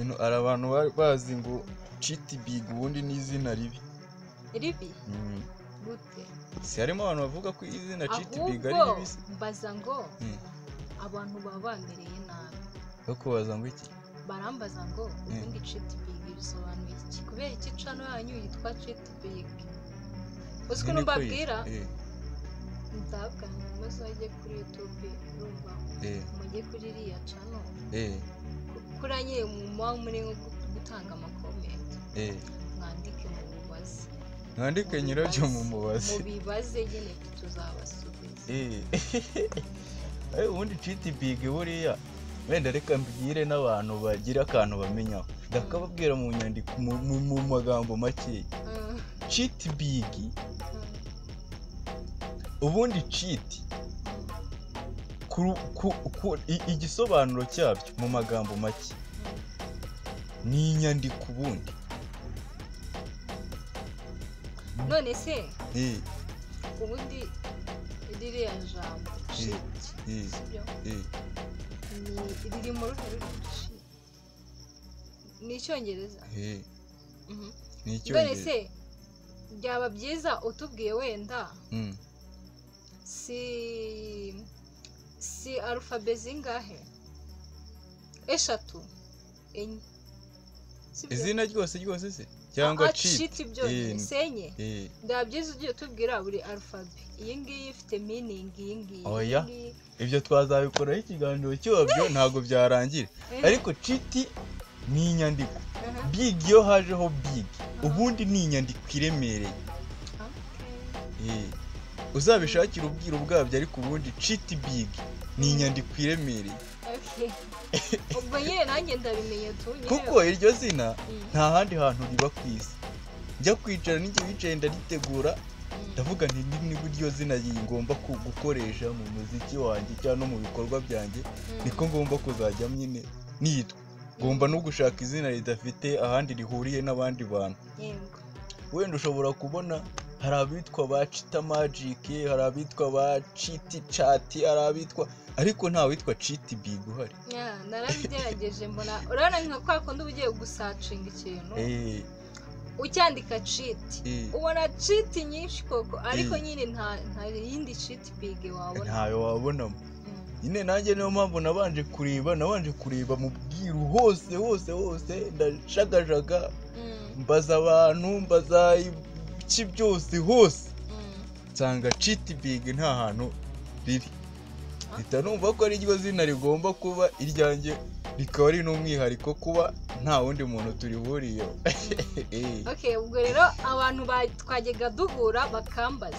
Ibintu hari abantu bari bazi ngo Chiti Big ubundi ni izina ribi. Ribi? Mm. Gute? Si harimo abantu bavuga ko izina Chiti Big ari Ahubwo ribi se? mbaza ngo abantu baba bamereye nabi. Bakubaza ngo iki? Barambaza ngo ubundi Chiti Big bisobanuye iki? Kubera iki channel yanyu yitwa Chiti Big? Uzi ukuntu Nyine ko mbabwira? Ndabwira ngo muzajye kuri YouTube, urumva, mujye kuri iriya channel. Kuriya nyine muba muri nko gutanga ama comment. Mwandike mubibaze. Mwandike nyirabyo mumubaze. Mubibaze nyine, tuzabasubiza. Ubundi Chiti Big buriya wenda reka mbwire n'abantu bagira akantu bamenyaho, ndakababwira mu nyandiko, mu magambo makeya. Chiti Big, ubundi Chiti igisobanuro cyabyo mu magambo make ni inyandiko ubundi. None se ubundi ririya jambo Chiti, sibyo? Ni riri mu ruhe rurimi? Chiti ni Icyongereza? Ni None Icyongereza. se byaba byiza utubwiye wenda si alphabet zingahe? Eshatu, enye, sibyo? Izina ryose ryose se cyangwa Ah, Chiti? Chiti byonyine. Senye. Byaba byiza ugiye utubwira buri alphabet, iyi ngiyi ifite meaning iyi ngiyi, iyi Oya. ngiyi. Ibyo twazabikoraho ikiganiro cyabyo, ntabwo byarangira. Ariko Chiti ni inyandiko. Big, iyo hajeho big, ubundi ni inyandiko iremereye. Uzabishakire ubwiru bwabyo, ariko ubundi Chiti Big ni inyandiko iremereye. Okay. Ubwo nyine nanjye ndabimenye tu nyine. Kuko iryo zina nta handi hantu riba ku isi. Njya kwicara n'igihe wicaye ndaritegura, ndavuga nti niba iryo zina ngomba gukoresha mu muziki wanjye cyangwa no mu bikorwa byanjye, niko ngomba kuzajya nyine nitwa, ngomba no gushaka izina ridafite ahandi rihuriye n'abandi bantu. Wenda ushobora kubona hari abitwa ba Chita Magic, hari abitwa ba Chiti Chat, hari abitwa, ariko nta witwa Chiti Big uhari. Yeah, narabigerageje mbona, urabona nka kwa kundi uba ugiye gusearchinga ikintu, ucyandika Chiti, ubona Chiti nyinshi koko, ariko nyine nta yindi Chiti Big wabona. Ntayo wabonamo. Nyine nanjye niyo mpamvu nabanje kureba mu bwiru hose hose hose, ndashagajaga, mbaza abantu, mbaza iki byose hose, nsanga Chiti Big nta hantu riri. Mpita numva ko ari ryo zina rigomba kuba iryanjye, rikaba ari n'umwihariko kuba nta wundi muntu turihuriyeho. Okay, ubwo rero abantu twajyaga duhura bakambaza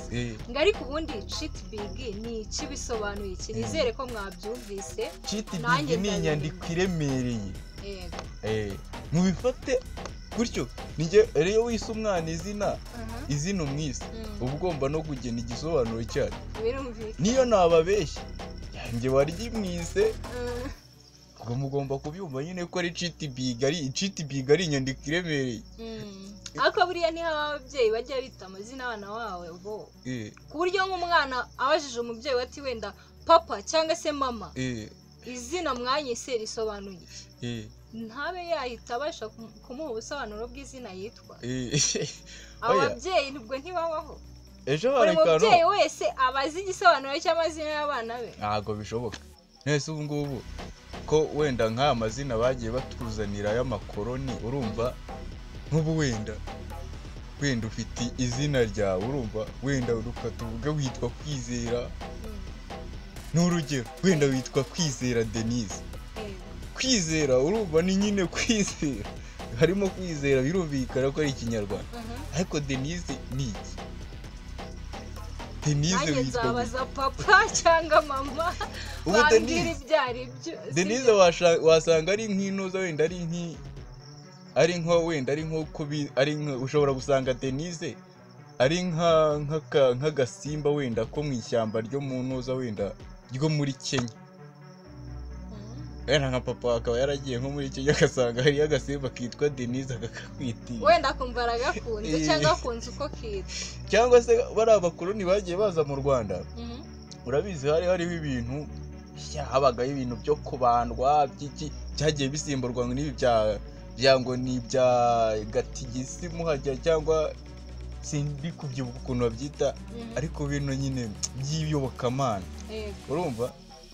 ngo ariko ubundi Chiti Big ni iki, bisobanuye iki? Nizere ko mwabyumvise. Chiti Big Nanjye ni ndabimenye. inyandiko iremereye. Yego. Mubifate gutyo. Nijye rero iyo wise umwana izina, izina umwise, uba ugomba no kugena igisobanuro cyaryo. Birumvikana. Niyo nababeshya yanjye waryimwise, ubwo mugomba kubyumva nyine ko ari Chiti Big, ari Chiti Big, ari inyandiko iremereye. Ariko buriya niho ababyeyi bajya bita amazina abana bawe bo, ku buryo nk'umwana abajije umubyeyi we ati wenda papa cyangwa se mama, izina mwanyise risobanuye iki? Ntabe yahita abasha kumuha ubusobanuro bw'izina yitwa. Abo Oya. babyeyi nubwo ntibabaho? Ejo Buri hari akantu. mubyeyi wese aba azi igisobanuro cy'amazina y'abana be? Ntabwo bishoboka. Nese ubu ngubu ko wenda nk'aya mazina bagiye batuzanira y'amakoroni, urumva nk'ubu wenda ufite izina ryawe, urumva, wenda reka tuvuge witwa Kwizera, ni urugero, wenda witwa Kwizera Denise. Kwizera, urumva, ni nyine kwizera, harimo kwizera, birumvikana ko ari Ikinyarwanda. Ariko Denise ni iki? Denise Nanjye witwa gute? nzabaza papa cyangwa mama Ubu bambwira Denise, ibyo ari byo, sibyo? Denise wasanga ari nk'intuza, wenda ari nki ari nko wenda ari nko kubi ari nka, ushobora gusanga Denise ari nk'agasimba wenda ko mu ishyamba ryo mu ntuza, wenda ryo muri Kenya. Wenda nka papa akaba yaragiye nko muri Kenya, agasanga hariyo agasimba kitwa Denise, akakakwitira. Wenda akumva aragakunze cyangwa akunze uko kitwa. Cyangwa se bariya abakoloni bagiye baza mu Rwanda, urabizi hari hariho ibintu, habagaho ibintu byo kubandwa by'iki, byagiye bisimburwa n'ibi bya Byango ni ibya gatigisimu hajya cyangwa sindi kubyibuka ukuntu babyita, ariko bino nyine by'iyobokamana. Urumva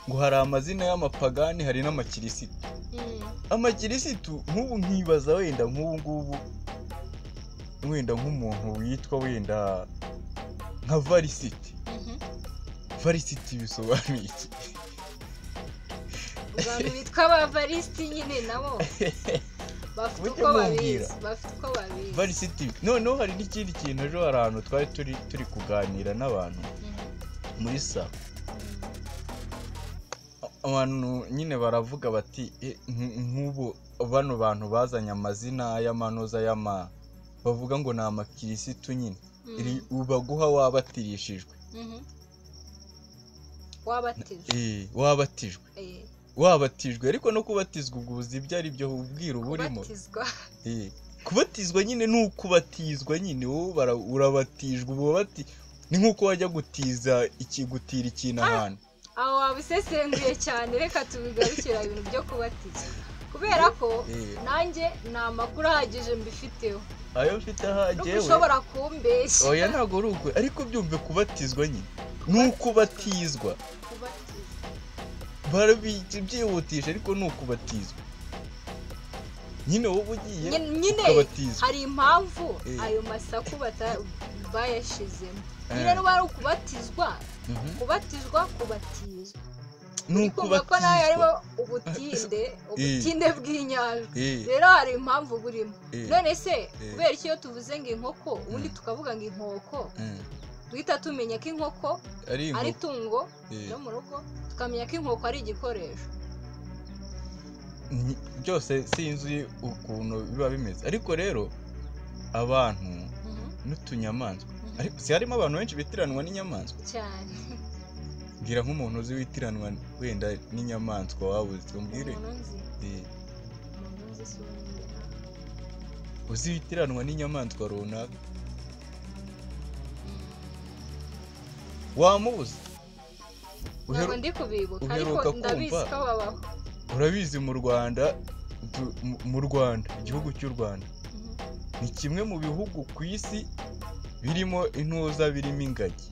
ngo hari amazina y'amapagani, hari n'amakirisitu. Amakirisitu nk'ubu nkibaza wenda nk'ubu ngubu wenda nk'umuntu witwa wenda nka Varisiti. Varisiti bisobanuye iki? Abantu bitwa ba Varisiti nyine nabo bafite uko babizi, bafite uko babizi. Varisiti. Noneho hari n'ikindi kintu ejo hari ahantu twari turi kuganira n'abantu muri salo. Abantu nyine baravuga bati nk'ubu bano bantu bazanye amazina y'amanoza y'ama bavuga ngo ni amakirisitu nyine baguha wabatirishijwe. Wabatijwe. Wabatijwe. Wabatijwe, ariko no kubatizwa ubwo uzi ibyo ari byo ubwira uburimo. Kubatizwa nyine ni ukubatizwa nyine, wowe urabatijwe, ubati ni nkuko wajya gutiza ikigutira ikintu ahantu. Aho wabisesenguye cyane, reka tubigarukira ibintu byo kubatizwa, kubera ko nanjye nta makuru ahagije mbifiteho. Ayo mfite ahagewe ushobora kumbeshya. Oya ntabwo ari ukwe, ariko byumve kubatizwa nyine ni ukubatizwa. Barabyihutisha ariko ni ukubatizwa nyine, wowe ugiye nyine hari impamvu ayo masaku bayashizemo nyine, nuba ari ukubatizwa, kubatizwa, kubatizwa ni ukubatizwa ko nayo harimo ubutinde bw'inyajwi, rero hari impamvu burimo. None se kubera iki iyo tuvuze ngo inkoko ubundi tukavuga ngo inkoko, duhita tumenya ko inkoko ari itungo ryo mu rugo, tukamenya ko inkoko ari igikoresho. Byose sinzi ukuntu biba bimeze, ariko rero abantu n'utunyamaswa, ariko si harimo abantu benshi bitiranwa n'inyamaswa cyane. Mbwira nk'umuntu uzi witiranwa wenda n'inyamaswa wabuze, umbwire. Uzi witiranwa n'inyamaswa runaka wamubuze? Ntabwo ndi kubibuka, ariko ndabizi ko babaho. Urabizi mu Rwanda, mu Rwanda, igihugu cy'u Rwanda ni kimwe mu bihugu ku isi birimo intuza, birimo ingagi.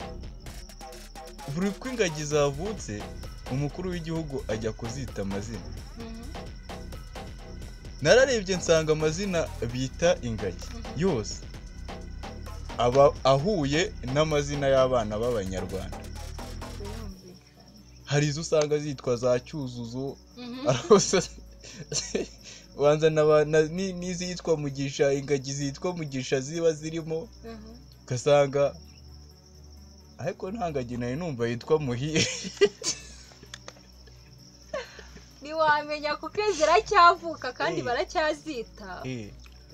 Buri uko ingagi zavutse umukuru w'igihugu ajya kuzita amazina. Nararebye nsanga amazina bita ingagi yose aba ahuye n'amazina y'abana b'Abanyarwanda. Hari izo usanga zitwa za Cyuzuzo, banza n'izitwa Mugisha, ingagi zitwa Mugisha ziba zirimo, ugasanga ariko nta ngagi nayo numva yitwa Muhire. Ntiwamenya kuko ziracyavuka kandi baracyazita,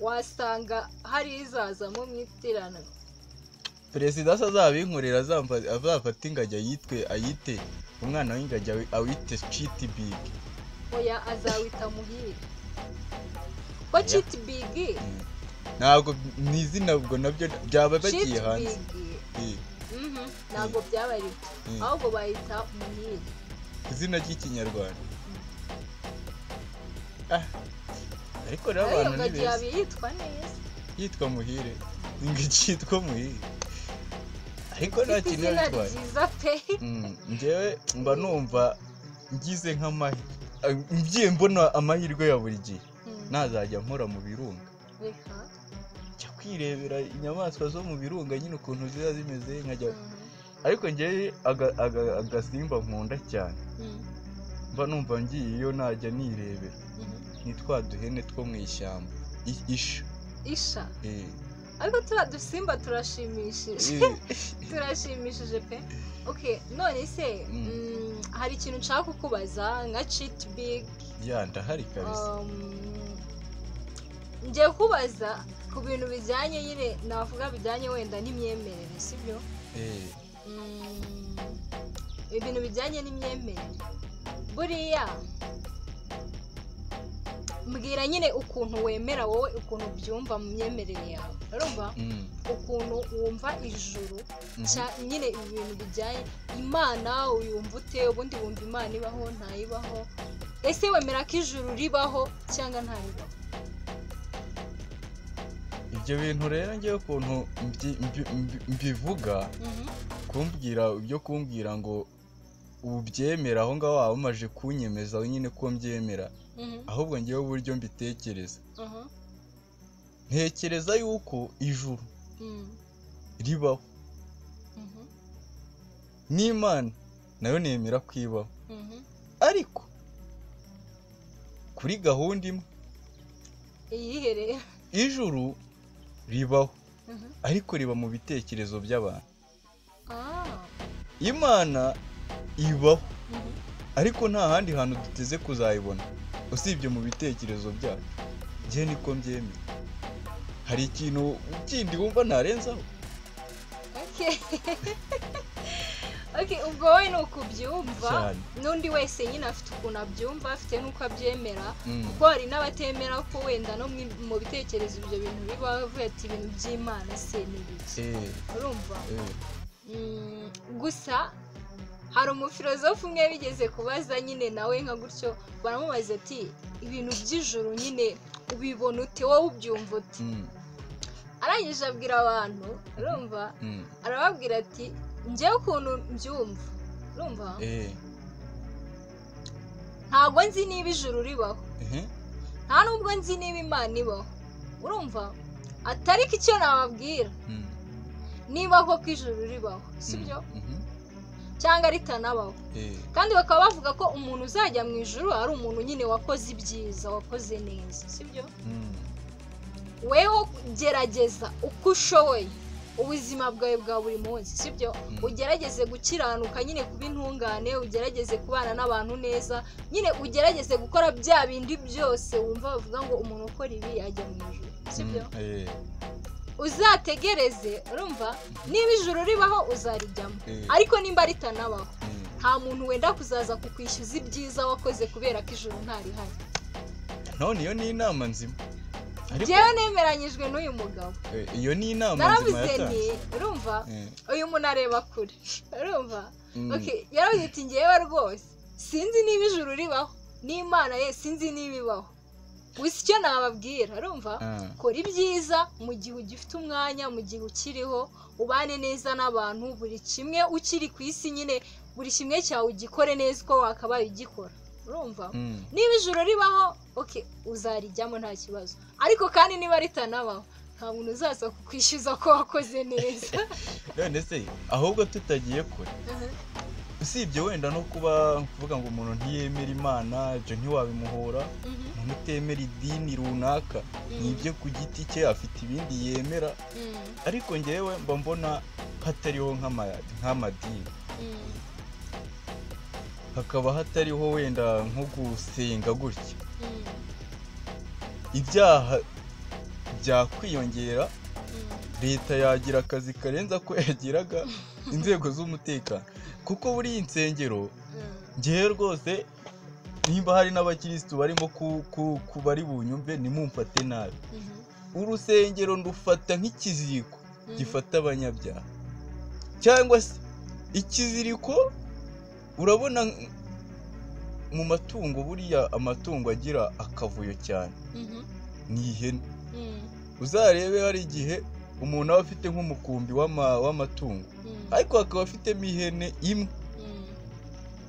wasanga hari izazamo mu itiraniro. Perezida azabinkorera, azafata ingagi ayitwe, ayite umwana w'ingagi awite Chiti Big. Oya azawita Muhire. Ko Chiti Big ntabwo ni izina, ubwo nabyo byaba bagiye hanze. Ntabwo byaba ari byo, ahubwo bayita Muhire, izina ry'ikinyarwanda. Ariko rero abantu ni beza, yitwa neza, yitwa Muhire, ingagi yitwa Muhire, ariko nta kintu bitwaye. Njyewe mba numva ngize ngiye mbona amahirwe ya buri gihe, nazajya nkora mu birunga, njya kwirebera inyamaswa zo mu birunga nyine ukuntu ziba zimeze, nkajya. Ariko njyewe agasimba nkunda cyane, mba numva ngiye iyo najya nirebera ni twa duhene two mu ishyamba, isha. Isha? Ariko turiya dusimba turashimishije. Turashimishije pe. Okay, none se hari ikintu nshaka kukubaza nka Chiti Big. Ya ndahari kabisa. Ngiye kubaza ku bintu bijyanye nyine navuga bijyanye wenda n'imyemerere, sibyo? Ibintu bijyanye n'imyemerere. Buriya mbwira nyine ukuntu wemera wowe, ukuntu byumva mu myemerere yawe, urumva ukuntu wumva ijuru nyine ibintu bijyanye Imana, uyumva ute? Ubundi wumva Imana ibaho ntayibaho? Ese wemera ko ijuru ribaho cyangwa ntaribaho? Ibyo bintu rero ngewe ukuntu mbivuga, kumbwira ibyo kumbwira ngo ubyemera aho ngaho waba umaze kunyemeza nyine ko mbyemera, ahubwo ngewe uburyo mbitekereza, ntekereza yuko ijuru ribaho n'Imana nayo nemera kwibaho, ariko kuri gahunda imwe. Iyihe? Ijuru ribaho ariko riba mu bitekerezo by'abantu. Imana ibaho ariko nta handi hantu duteze kuzayibona usibye mu bitekerezo byacu. Njye niko mbyemera. Hari ikintu kindi wumva ntarenzaho? Ubwo wowe ni ukubyumva, n'undi wese nyine afite ukuntu abyumva, afite n'uko abyemera, kuko hari n'abatemera ko wenda no mu bitekerezo ibyo bintu biba bavuga ati ibintu by'Imana se ni ibiki, urumva? Gusa hari umufilozofu umwe bigeze kubaza nyine nawe nka gutyo, baramubaza ati ibintu by'ijuru nyine ubibona ute, wowe ubyumva ute? Arangije abwira abantu, urumva, arababwira ati njyewe ukuntu mbyumva, urumva, ntabwo nzi niba ijuru ribaho, nta nubwo nzi niba Imana ibaho, urumva, atariko icyo nababwira niba koko ijuru ribaho, sibyo, cyangwa ritanabaho. Kandi bakaba bavuga ko umuntu uzajya mu ijuru ari umuntu nyine wakoze ibyiza, wakoze neza, sibyo? Weho gerageza uko ushoboye ubuzima bwawe bwa buri munsi, sibyo? Ugerageze gukiranuka nyine, kuba intungane, ugerageze kubana n'abantu neza nyine, ugerageze gukora bya bindi byose wumva bavuga ngo umuntu ukora ibi ajya mu ijuru, sibyo? Uzategereze, urumva, niba ijuru ribaho uzarijyamo, ariko nimba ritanabaho nta muntu wenda kuzaza kukwishyuza ibyiza wakoze kubera ko ijuru ntarihari. None iyo ni inama nzima. Njyewe nemeranyijwe n'uyu mugabo. Iyo ni inama nzima yatanze. Urumva, uyu muntu areba kure, urumva? Yaravuze ati njyewe rwose sinzi niba ijuru ribaho n'Imana ye sinzi niba ibaho, gusa icyo nababwira, urumva, kora ibyiza mu gihe ugifite umwanya, mu gihe ukiriho, ubane neza n'abantu, buri kimwe ukiri ku isi nyine, buri kimwe cyawe ugikore neza uko wakabaye ugikora, urumva? Niba ijuru ribaho uzarijyamo nta kibazo, ariko kandi niba ritanabaho nta muntu uzaza kukwishyuza ko wakoze neza. None se ahubwo tutagiye kure, usibye wenda no kuba kuvuga ngo umuntu ntiyemera Imana, ibyo ntiwabimuhora, umuntu utemera idini runaka ni ibyo ku giti cye, afite ibindi yemera, ariko ngewe mba mbona hatariho nk'amadini, hakaba hatariho wenda nko gusenga gutya, ibyaha byakwiyongera, leta yagira akazi karenza ko yagiraga inzego z'umutekano, kuko buri insengero ngewe rwose nimba hari n'abakirisitu barimo bari bunyumve nimumfate nabi, urusengero ndufata nk'ikiziriko gifata abanyabyaha, cyangwa se ikiziriko. Urabona mu matungo, buriya amatungo agira akavuyo cyane ni ihene. Uzarebe hari igihe umuntu aba afite nk'umukumbi w'amatungo, ariko akaba afitemo ihene imwe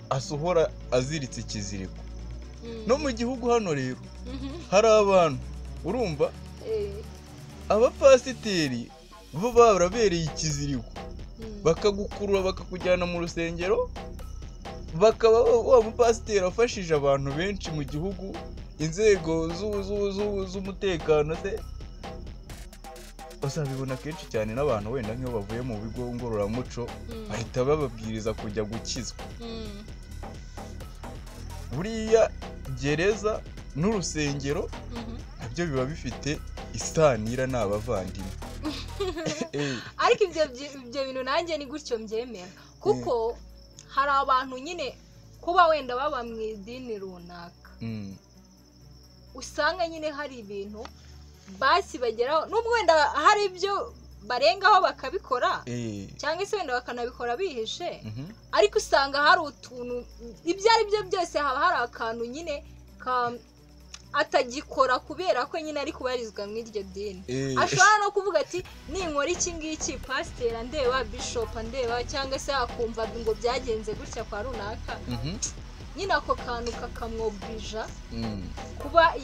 asohora aziritse ikiziriko. No mu gihugu hano rero hari abantu, urumva, abapasiteri bo barabereye ikiziriko, bakagukurura bakakujyana mu rusengero, bakaba wa mupasiteri afashije abantu benshi mu gihugu, inzego z'umutekano se uzabibona kenshi cyane n'abantu wenda nk'iyo bavuye mu bigo ngororamuco bahita bababwiriza kujya gukizwa. Buriya gereza n'urusengero nabyo biba bifite isanira n'abavandimwe. Ariko ibyo bintu nanjye ni gutyo mbyemera, kuko hari abantu nyine kuba wenda baba mu idini runaka, usanga nyine hari ibintu basi bageraho, nubwo wenda hari ibyo barengaho bakabikora, cyangwa se wenda bakanabikora bihishe, ariko usanga hari utuntu, ibyo ari byo byose haba hari akantu nyine atagikora kubera ko nyine ari kubarizwa mu iryo dini. Ashobora no kuvuga ati ninkora iki ngiki pasiteri andeba, bishop andeba, cyangwa se akumva ngo byagenze gutya kwa runaka. Nyine ako kantu kakamwobija kuba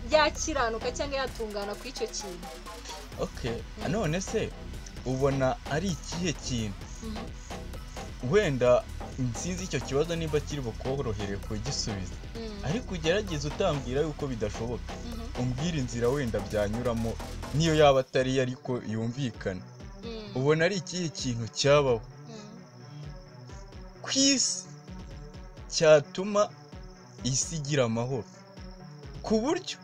yakiranuka cyangwa yatungana ku icyo kintu. Okay, none se ubona ari ikihe kintu wenda nsinzi icyo kibazo niba kiri bukorohere kugisubiza, ariko ugerageze utambwira yuko bidashoboka, umbwira inzira wenda byanyuramo niyo yaba atari ariko yumvikana. Ubona ari ikihe kintu cyabaho ku isi cyatuma isi igira amahoro, ku buryo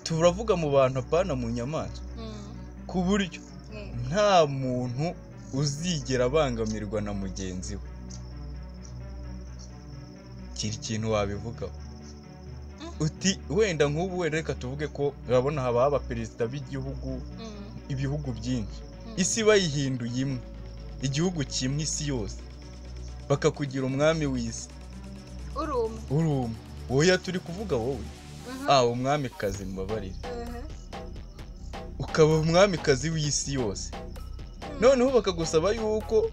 turavuga mu bantu apana mu nyamaswa, ku buryo nta muntu uzigera abangamirwa na mugenzi we? Kiri kintu wabivugaho uti wenda nk'ubu wenda reka tuvuge ko urabona haba abaperezida b'igihugu, ibihugu byinshi, isi bayihinduye imwe, igihugu kimwe isi yose, bakakugira umwami w'isi uri umwe. Wowe turi kuvuga wowe umwamikazi, mbabarire, ukaba umwamikazi w'isi yose. Noneho bakagusaba yuko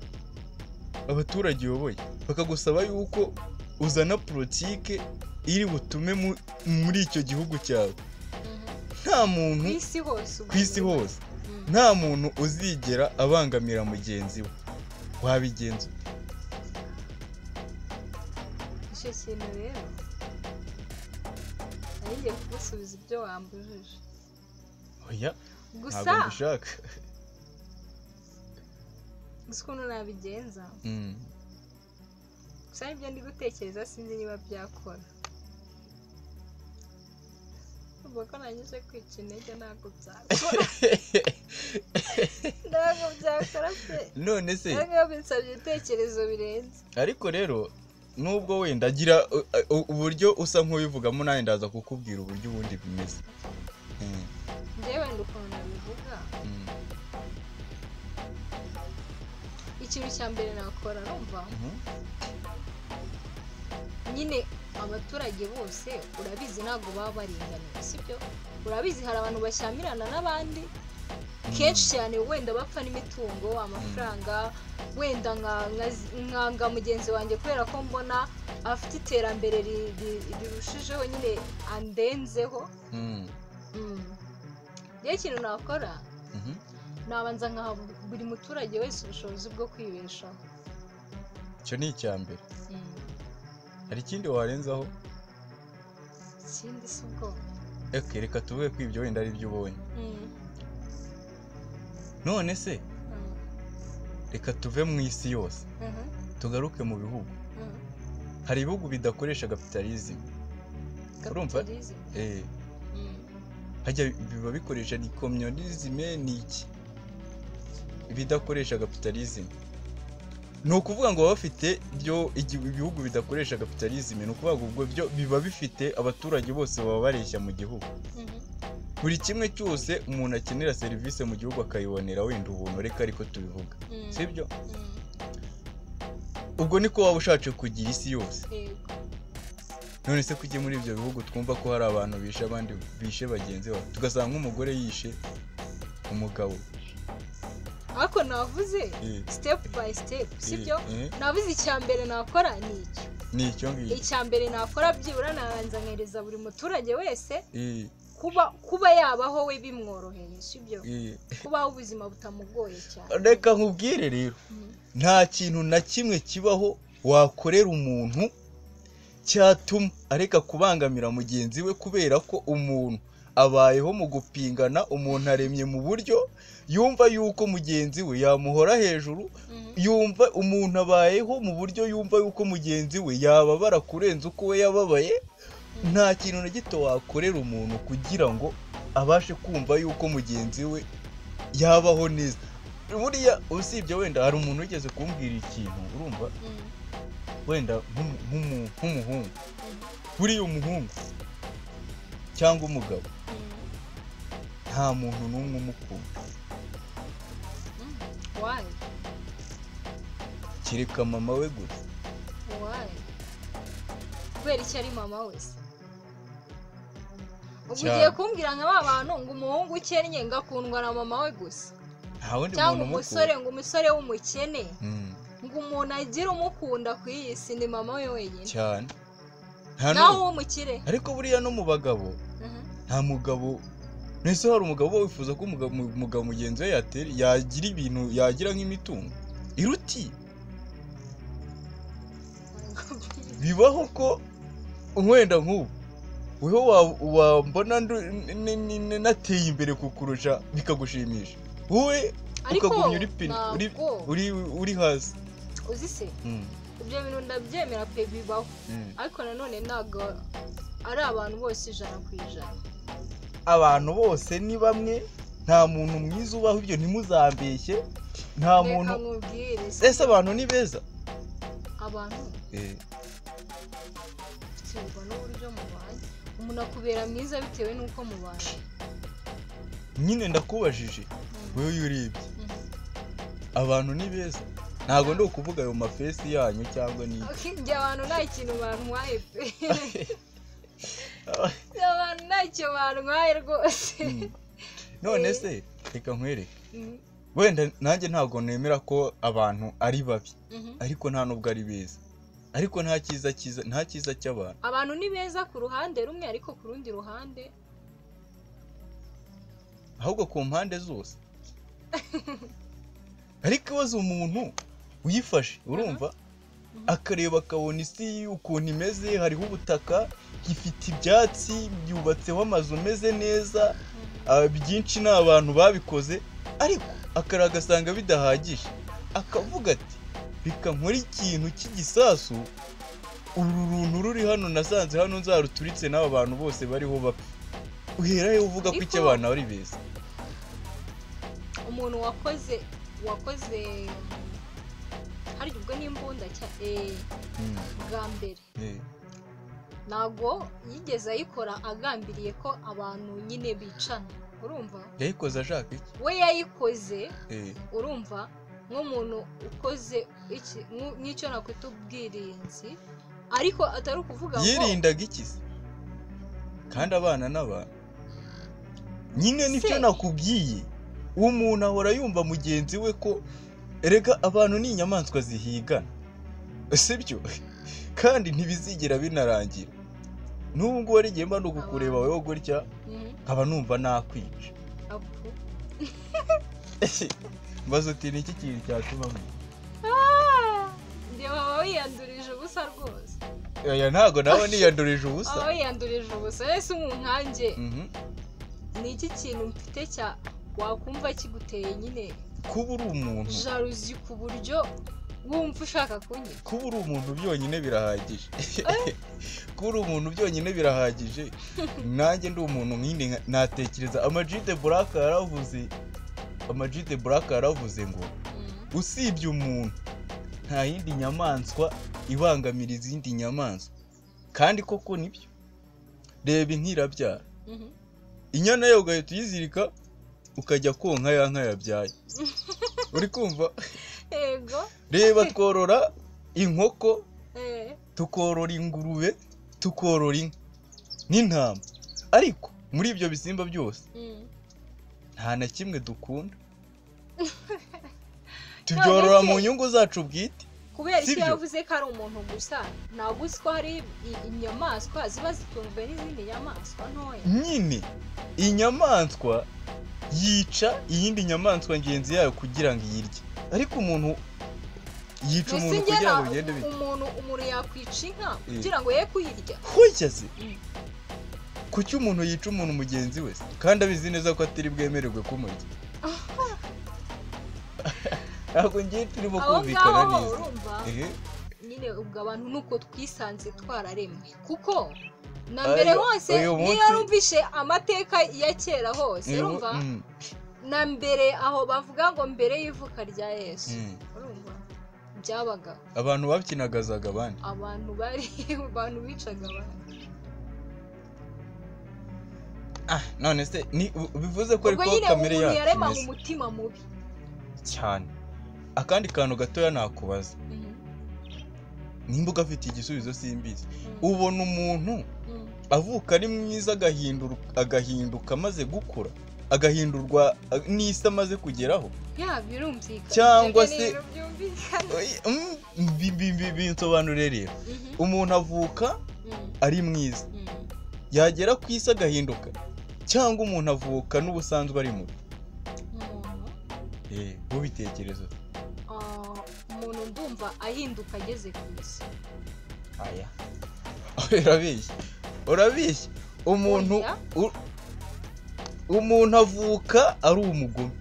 abaturage uyoboye, bakagusaba yuko uzana politike iri butume muri icyo gihugu cyawe nta muntu ku isi hose nta muntu uzigera abangamira mugenzi we. Wabigenza icyo kintu rero ngiye kugusubiza ibyo wambujije. Oya, gusa ntabwo mbishaka. Gusa ukuntu nabigenza, gusa ibyo ndi gutekereza sinzi niba byakora. Ubwo ko nangije kwica intege ntabwo byakora. Ntabwo byakora pe. None se ntabwo binsabye ibitekerezo birenze. Ariko rero nubwo wenda agira uburyo usa nk'ubivugamo, nawe ndaza kukubwira uburyo ubundi bimeze. Njyewe wenda ukuntu nabivuga, ikintu cya mbere nakora numva nyine abaturage bose urabizi ntabwo baba baringaniye, sibyo? Urabizi hari abantu bashyamirana n'abandi kenshi cyane, wenda bapfa n'imitungo, amafaranga, wenda nkanga mugenzi wanjye kubera ko mbona afite iterambere rirushijeho nyine andenzeho. Rero ikintu nakora, nabanza nkaha buri muturage wese ubushobozi bwo kwibeshaho. Icyo ni icya mbere. Hari ikindi warenzaho? Ikindi si ubwo. Reka tuvuge ko ibyo wenda ari byo ubonye. None se reka tuve mu isi yose tugaruke mu bihugu. Hari ibihugu bidakoresha kapitalism. Urumva? Hajya biba bikoresha ni communism, ni iki bidakoresha kapitalism? Ni ukuvuga ngo baba bafite byo ibihugu bidakoresha kapitalism, ni ukuvuga ngo ubwo byo biba bifite abaturage bose baba bareshya mu gihugu. Buri kimwe cyose umuntu akenera serivisi mu gihugu akayibonera wenda ubuntu, reka ariko tubivuga, sibyo? Ubwo niko waba ushatse kugira isi yose. None se kujye muri ibyo bihugu twumva ko hari abantu bishe abandi, bishe bagenzi babo, tugasanga nk'umugore yishe umugabo. Ariko navuze step by step, sibyo? Navuze icya mbere nakora ni icyo. Ni icyo ngicyo. Icya mbere nakora byibura nabanza nkereza buri muturage wese kuba yabaho we bimworoheye, sibyo? Kubaho ubuzima butamugoye cyane. Reka nkubwire rero, nta kintu na kimwe kibaho wakorera umuntu cyatuma areka kubangamira mugenzi we, kubera ko umuntu abayeho mu gupingana, umuntu aremye mu buryo yumva yuko mugenzi we yamuhora hejuru, yumva umuntu abayeho mu buryo yumva yuko mugenzi we yababara kurenza uko we yababaye. Nta kintu na gito wakorera umuntu kugira ngo abashe kumva yuko mugenzi we yabaho neza. Buriya usibye wenda hari umuntu wigeze kumbwira ikintu, urumva wenda nk'umuhungu, buriya umuhungu cyangwa umugabo nta muntu n'umwe umukunda. Why? Kereka mama we gusa. Why? Kubera icyo ari mama wese. Ubwo ugiye kumbwira nka ba bantu ngo umuhungu ukennye ngakundwa na mama we gusa. Cyangwa umusore ngo umusore w'umukene ngo umuntu agira umukunda ku iyi si ni mama we wenyine. Cyane. Naho uw'umukire. Ariko buriya no mu bagabo nta mugabo nese hari umugabo uba wifuza ko umugabo mugenzi we yagira ibintu yagira nk'imitungo iruti. Bibaho ko wenda nk'ubu weho wambona nateye imbere kukurusha bikagushimisha, wowe ukagumya uri pini uri hasi. Uzi se ibyo bintu ndabyemera pe, bibaho, ariko nanone ntabwo ari abantu bose 100%. Abantu bose ni bamwe, nta muntu mwiza ubaho, ibyo ntimuzambeshye. Nta muntu. Ese abantu ni beza? Abantu biterwa n'uburyo mubanye. Umuntu akubera mwiza bitewe n'uko mubanye. Nyine ndakubajije wowe iyo urebye abantu ni beza, ntabwo ndi ukuvuga ayo mafesi yanyu cyangwa ni njye abantu nta kintu bantwaye pe. Abantu ntacyo bantwaye rwose. None se reka nkwereke, wenda nanjye ntabwo nemera ko abantu ari babi, ariko nta nubwo ari beza, ariko nta cyiza cyiza, nta cyiza cy'abantu. Abantu ni beza ku ruhande rumwe, ariko ku rundi ruhande ahubwo ku mpande zose. Ariko ibaze umuntu uyifashe, urumva, akareba akabona isi ukuntu imeze, hariho ubutaka, ifite ibyatsi, yubatseho amazu ameze neza, byinshi ni abantu babikoze, ariko akara agasanga bidahagije, akavuga ati reka nkore ikintu cy'igisasu, uru runtu ruri hano nasanze hano nzaruturitse n'aba bantu bose bariho bapfa. Uhera he uvuga ko icyo abantu ari beza? Umuntu wakoze hari ubwo n'imbunda bwa mbere ntabwo yigeze ayikora agambiriye ko abantu nyine bicana, urumva? Yayikoze ashaka iki? We yayikoze, urumva, nk'umuntu ukoze iki nk'icyo nakwita ubwirinzi, ariko atari ukuvuga ngo yirindaga iki se? Kandi abana n'abantu nyine nicyo nakubwiye, umuntu ahora yumva mugenzi we ko erega abantu ni inyamaswa zihigana, sibyo? Kandi ntibizigera binarangira. N'ubu ngubu ari igihe mba ndi kukureba wowe gutya nkaba numva nakwica. Mbaza uti ni iki kintu cyatuma njye waba wiyandurije ubusa rwose. Oya ntabwo nawe niyandurije ubusa. Waba wiyandurije ubusa. Ese umuntu nkanjye ni iki kintu mfite cya wakumva kiguteye nyine kuba uri umuntu jalousie ku buryo wumva ushaka kunyica? Kuba uri umuntu byonyine birahagije. Kuba uri umuntu byonyine birahagije. Nanjye ndi umuntu nk'indi natekereza. Ama G The Black yaravuze, Ama G The Black yaravuze ngo usibye umuntu nta yindi nyamaswa ibangamira izindi nyamaswa. Kandi koko nibyo. Reba inka irabyara, inyana yawe ugahita uyizirika ukajya konka ya nka yabyaye. Uri kumva? Yego. Reba tworora inkoko, tukorora ingurube, tukorora inka n'intama, ariko muri ibyo bisimba byose nta na kimwe dukunda. Tubyorora mu nyungu zacu bwite. Kubera icyo yavuze ko ari umuntu gusa, ntabwo uzi ko hari inyamaswa ziba zitunzwe n'izindi nyamaswa ntoya. Nyine inyamaswa yica iyindi nyamaswa ngenzi yayo kugira ngo iyirye, ariko umuntu yica umuntu kugira ngo bigende bite? Umuntu yakwica inka kugira ngo ye kuyirya. Hoya se, kuki umuntu yica umuntu mugenzi we kandi abizi neza ko atari bwemererwe kumurya? Ntabwo ngiye turimo kumvikana neza. Nyine ubwo abantu nuko twisanze twararemwe, kuko na mbere hose niyo rumvishe amateka ya kera hose, urumva, na mbere aho bavuga ngo mbere y'ivuka rya Yesu, urumva, byabaga abantu babyinagazaga abandi, abantu bari abantu bicaga abandi. None se ni bivuze ko ariko kamere yacu yaremanye umutima mubi cyane. Akandi kantu gatoya nakubaza, Nimba ugafite igisubizo simbizi. Ubona umuntu avuka ari mwiza agahinduka amaze gukura, agahindurwa n'isi amaze kugeraho. Ya birumvikana. Cyangwa se binsobanure rero. Umuntu avuka ari mwiza, yagera ku isi agahinduka, cyangwa umuntu avuka n'ubusanzwe ari mubi. Ubitekerezo. Umuntu ndumva ahinduka ageze ku isi. Aya. Urabeshya. Umuntu avuka ari umugome.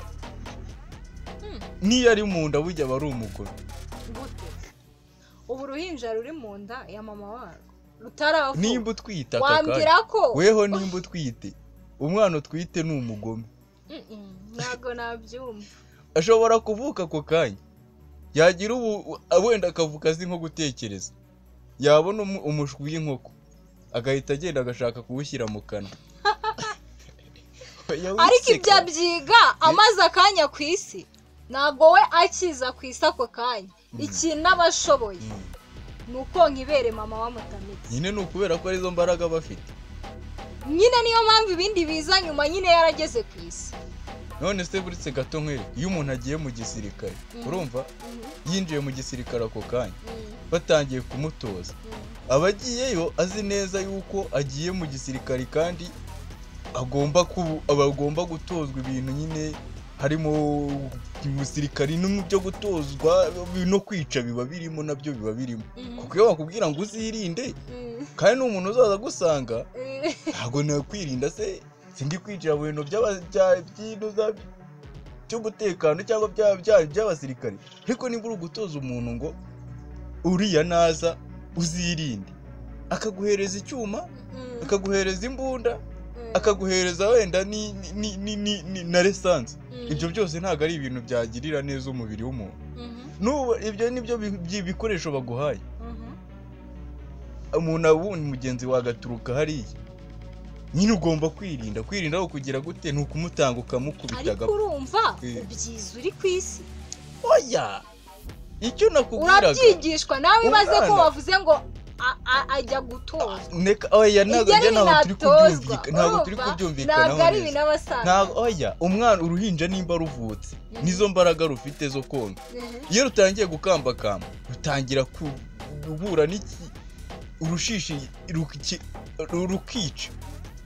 Niyo ari mu nda burya aba ari umugome. Gute? Ubu uruhinja ruri mu nda ya mama warwo rutaravuka. Nimba utwite wambwira ko weho nimba utwite umwana utwite ni umugome. Ntabwo nabyumva. Ashobora kuvuka ako kanya, yagira ubu wenda akavuka azi nko gutekereza, yabona umushwi w'inkoko agahita agenda agashaka kuwushyira mu kanwa. Ariko ibyo abyiga amaze akanya ku isi, ntabwo we akiza ku isi ako kanya. Ikintu aba ashoboye ni ukonka ibere mama wamutamitse. Nyine ni ukubera ko arizo mbaraga bafite. Nyine niyo mpamvu ibindi biza nyuma nyine yarageze ku isi. None se buretse gato nkwereke, iyo umuntu agiye mu gisirikare, urumva yinjiye mu gisirikare ako kanya, batangiye kumutoza, aba agiyeyo azi neza yuko agiye mu gisirikare kandi agomba gutozwa ibintu nyine harimo umusirikari no mu byo gutozwa no kwica biba birimo, nabyo biba birimo. Kuko iyo bakubwira ngo uzirinde kandi n'umuntu uzaza gusanga ntabwo nakwirinda se sindi kwinjira mu bintu by'umutekano cyangwa by'abasirikare. Ariko niba uri gutoza umuntu ngo uriya naza uzirinde, akaguhereza icyuma, akaguhereza imbunda, akaguhereza wenda ni na lisansi, ibyo byose ntabwo ari ibintu byagirira neza umubiri w'umuntu. N'ubu ibyo nibyo bikoresho baguhaye. Umuntu wundi mugenzi wagaturuka hariya, nyine ugomba kwirinda. Kwirinda aho kugira gute? Ni ukumutanga ukamukubita Ariko agapfa. urumva ubyiza uri ku isi. Oya, icyo nakubwiraga Urabyigishwa nawe. Ibaze ko Umwana. wavuze ngo ajya gutozwa. Neka oya, ntabwo Ibyo njye ari ntabwo turi ibintu kubyumvikana, ntabwo turi urumva? kubyumvikanaho Ntabwo ari neza. ibintu aba asanzwe. Ntabwo, oya, umwana uruhinja nimba ruvutse nizo mbaraga rufite zo konka. Iyo rutangiye gukambakamba rutangira guhura n'iki urushishi rukica,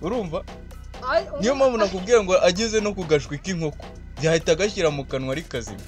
urumva? Ay, Niyo mpamvu nakubwira ngo ageze no ku gashwi k'inkoko yahita agashyira mu kanwa ari kazima.